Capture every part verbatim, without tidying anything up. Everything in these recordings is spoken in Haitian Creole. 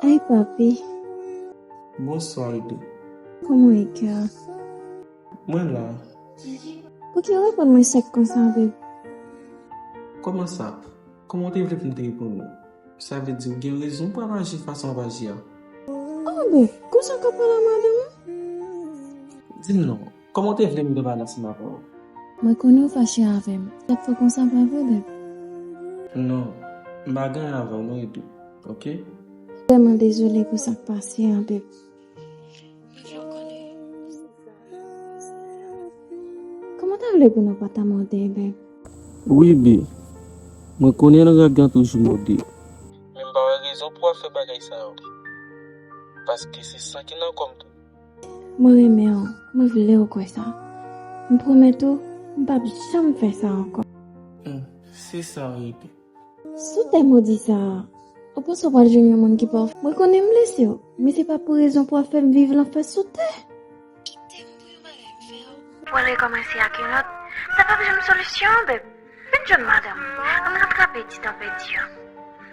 Ay, papi. Bonswa, Edo. Kòman w ye, kè? Mwen la. Poukisa w reponn mwen sèk konsa, babe? Kòman sa? Kòman w te vle pou m te reponn ou? Sa vle di ou gen rezon pou w ap aji fason w ap aji a. Oh, babe, konsa w ka pale a madanm ou? Di m non, kòman w te vle m te pale ansanm avè w? Mwen konnen w fache avè m. Sa fè konsa, pa vre, babe? Non, m pa gen anyen avè w non, Edo, oke? Vrèman dezole pou sa k pase a, babe. Mwen vle w konnen. Kòman w ta vle pou nou pa ta mòde, babe? Wi, bi. Mwen konnen yon raggan toujou mòde. Men m pa wè rezon pou w ap fè bagay sa yo. Paske se san ki nan kò m tou. Mwen renmen w. Mwen vle w kwè sa. M pwomèt ou, m p ap janm fè sa ankò. Hmm, se sa w ye, bi. Sou tèm ou di sa a, ou panse w pral jwenn yon moun ki pa w? Mwen konnen m blese w, men se pa pou rezon pou w ap fè m viv lanfè sou tè. Kite m pou yon bagay m fè w. Pou al rekòmanse ak yon lòt, sa p ap janm solisyon an, babe. Vin jwenn madanm ou, ann rantre apeti tan pèdi an.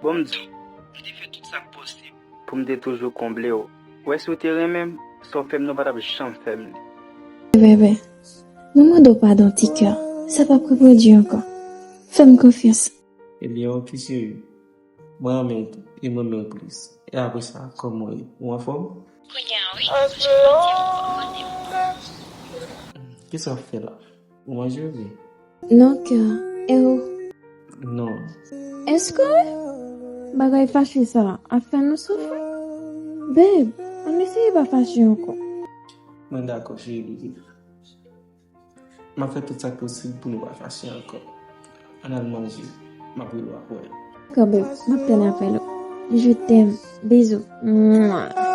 Bon, m di w, m te fè tout sa k posib pou m te toujou konble w. Ou wè, si w te renmen m, sa w fè m nan pa t ap janm fè m li. Bebe, mwen mande w padon, ti kè. Sa p ap repwodui ankò. Fè m konfyans. Ebyen, oke, cheri. Mwen renmen w tou, e mwen renmen w plis. E apre sa, kòman w ye? Ou anfòm? Kounye a, wi. Kisa w ap fè la? Ou manje oubyen? Non, kè. E ou? Non. Èske bagay fache sa a ap fè nou soufri? Babe, ann eseye pa fache ankò. Mwen dakò, cheri. M ap fè tout sa k posib pou nou pa fache ankò. Ann al manje. M ap rele w apre. Dakò, babe. M ap tann apèl ou. Je t'aime. Bizou. Mwa.